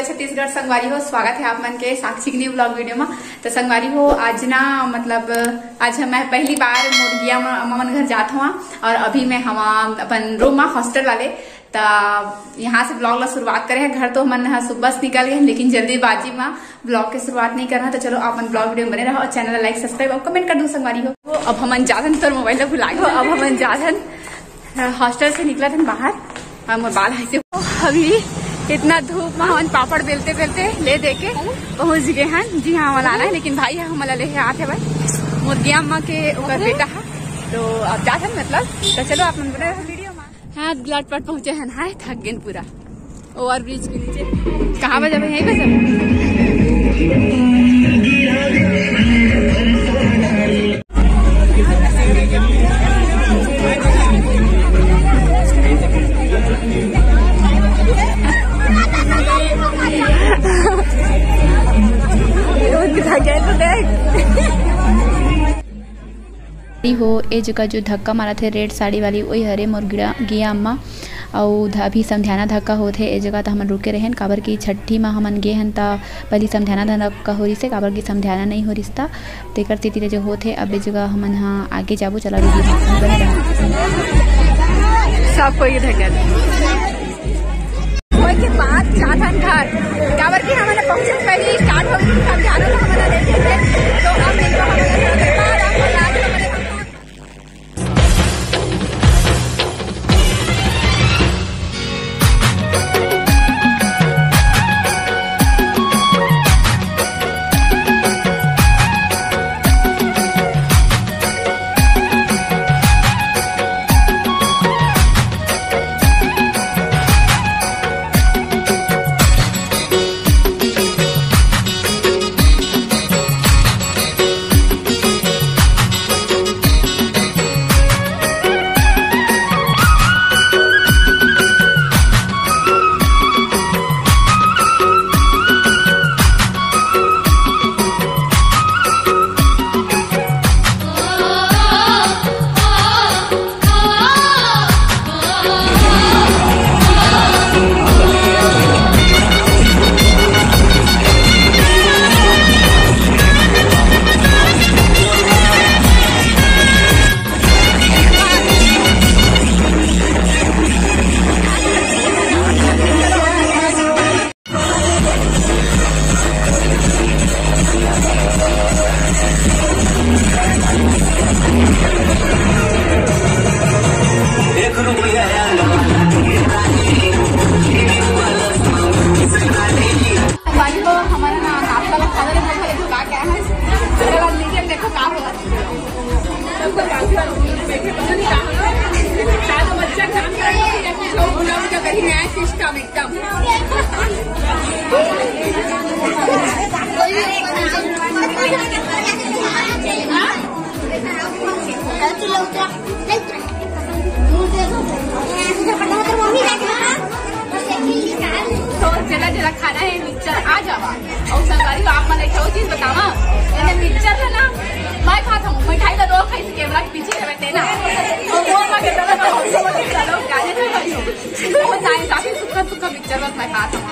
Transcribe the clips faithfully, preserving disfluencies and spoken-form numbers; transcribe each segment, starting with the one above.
छत्तीसगढ़ संगवारी हो, स्वागत है आप मन के साक्षी के न्यू ब्लॉग वीडियो में। तो संगवारी हो, आज ना, मतलब, आज हम, मैं पहली बार मोर गिया म-, अम्मा मन घर जात हवा और अभी मैं हवा अपन रूम में, हॉस्टल वाले। त यहाँ से ब्लॉग ला शुरुआत करे हैं। घर तो हमन ह सुबह से निकल गए हैं, लेकिन जल्दीबाजी में ब्लॉग के शुरुआत नहीं करना। तो चलो, आप मन ब्लॉग वीडियो में बने रहो और चैनल ला लाइक, सब्सक्राइब और कमेंट कर दो संगवारी हो। अब हमन जाथन, तोर मोबाइल ला भुला गो। अब हमन जाथन, हॉस्टल से निकलत हन बाहर। हम बाल ऐसे, अभी इतना धूप में हमन पापड़ बेलते बेलते ले दे के पहुंच गए हैं। जी हाँ, हमला आना है, लेकिन भाई है हमला ले आते भाई, मोर गिया अम्मा के ओकर बेटा है। तो अब जाथन, मतलब, तो चलो, आप मन बने रहो वीडियो में। हाँ, लटपट पहुंचे हैं। हाय, थक गेन पूरा। ओवर ब्रिज के नीचे। कहाँ बजाबे? यहीं बजाबे। हो, ए जगह जो धक्का मारत हे रेड साड़ी वाली, ओई हरे मोर गिरा-, गिया अम्मा। अउ ध-, अभी समधियाना धक्का होत हे। ए जगह त हमन रुके रहेन, काबर कि छट्ठी म हमन गे हन, त पहिली समधियाना धक्का हो रिसे, काबर कि समधियाना नइ हो रिस, त तेकर सेती ले जो होत हे। अब ए जगह हमन ह आगे जाबो, चला दीदी, बने रहो। सब कोई धक्का दे। होय के बाद जाथन घर, काबर कि हमन पहुंचे पहले स्टार्ट हो गई, सब जाने तो हमन लेके थे, तो अब इनको हमन घर के बाद अब रात में हमन भाई, वो हमारा ना नाश्ता वाला खाना नहीं था, जो का क्या है, उसके बाद नीचे देखो का होगा। शायद बच्चा काम करेगा या कुछ और भुला भुला कहीं नया सिस्टम एकदम। तो जेला जेला खाना है, मिक्सचर आ जावा। अउ संगवारी हो, आप मन एक ठो चीज बतावा, एने मिक्सचर है ना, मैं खात हूँ, मिठाई ला दो खाई, कैमरा के पीछे रहते ना, अउ वो मत बतावा, हम लोग के चलो, गाने तो भाई हो। वो चाहे काफी सुखा सुखा मिक्सचर बस मैं खात हूँ।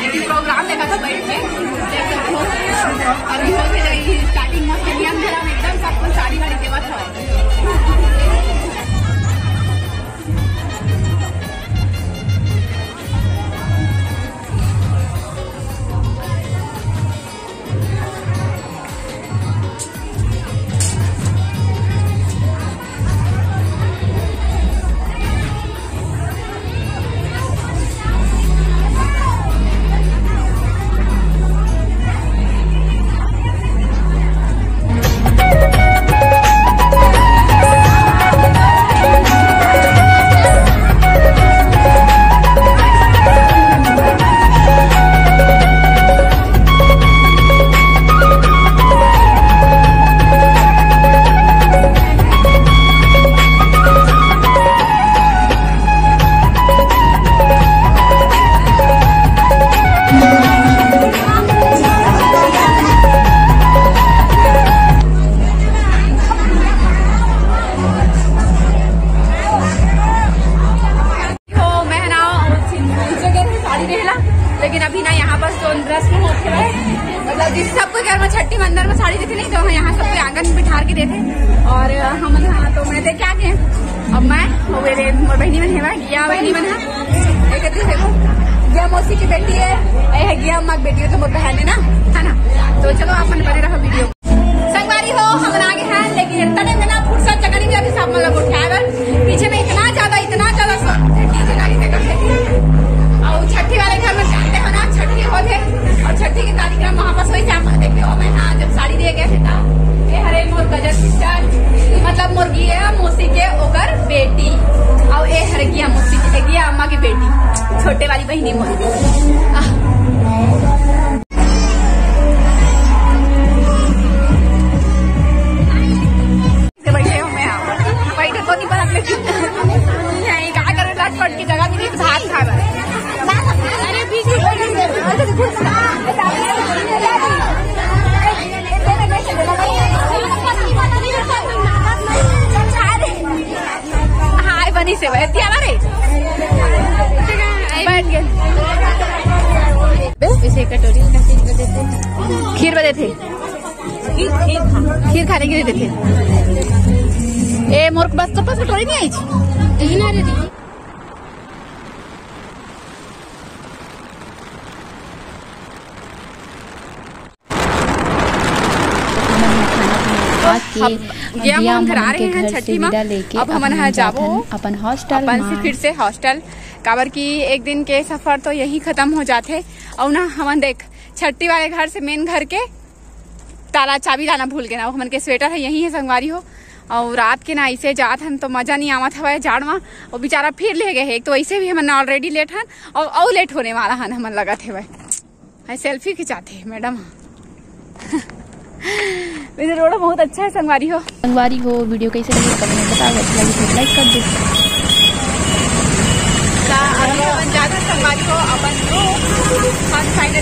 लेकिन प्रोग्राम देखा था बैठ के, देख सकते हो। अभी हो गया ये स्टार्टिंग में नियम धर्म एकदम सबको साड़ी वाड़ी देवा था। अंदर में साड़ी देथे नहीं, तो यहाँ सबके आंगन में बिठार के देथे। और हमन ह तो मैं देख के आ गए। अब मैं, वो मेरे मोर बहिनी मन हे, गिया बहिनी मन हे, एक अति देखो, गिया मौसी की बेटी है, ये है गिया अम्मा की बेटी है, तो मोर बहन है ना, है ना। तो चलो, आप मन बने रहो वीडियो। संगवारी हो, हमन आ गए हैं, लेकिन इतना टाइम देना फुर्सत जगह नहीं मिला, अभी सब मतलब उठाए बर। पीछे में इतना ज्यादा, इतना ज्यादा स-, छठी के गाड़ी देखो, छठी। और छठी वाले घर में जानते हो ना, छठी होथे और छठी के कार्यक्रम वहाँ पर सोई जाम देखे हो। मैं हाँ, जब साड़ी दिए गए थे तब ये हरे मोर कजन सिस्टर, मतलब मोर गिया मौसी के ओकर बेटी, और ये हरे गिया मौसी के, गिया अम्मा की बेटी, छोटे वाली बहिनी मोर। आह। से बैठे हो, मैं आओ। बैठे तो नहीं, पर अपने का करो, लटपट की जगह मिली, भात खा रहा है। अरे, बीच में हाय बनी से बैठ गया ना रे। बैठ गए। इसे कटोरी में खीर बदे थे। खीर खाने के लिए देते। ए, मोर बस तो बस कटोरी नहीं आई। हमन ह खाना पीना खा के अब ये गिया हमन घर आ मम्मी रहे के हैं घर से छठी माँ। विदा लेके अब हमन अब ह जाबो जाथन अपन हॉस्टल अपन से मा। फिर से हॉस्टल, काबर कि एक दिन के सफर तो यही खत्म हो जाथे। और ना हमन देख छठी वाले घर से मेन घर के ताला चाबी लाना भूल गए ना, वो हमन के स्वेटर है यही है संगवारी हो। और रात के ना ऐसे जात हन तो मजा नहीं आवत हवय जाड़ मा। वो बेचारा फिर ले गए है, एक तो वैसे भी हमन ऑलरेडी लेट हन और, और लेट होने वाला हन हमन लगत हवय। हाय सेल्फी खिंचाते हैं मैडम। वैसे रोड बहुत अच्छा है संगवारी हो। संगवारी हो, वीडियो कैसे लगी कमेंट में बताओ, अच्छा लगी तो लाइक कर दो। का अभी हमन जात हन संगवारी हो अपन रूम, हम साइन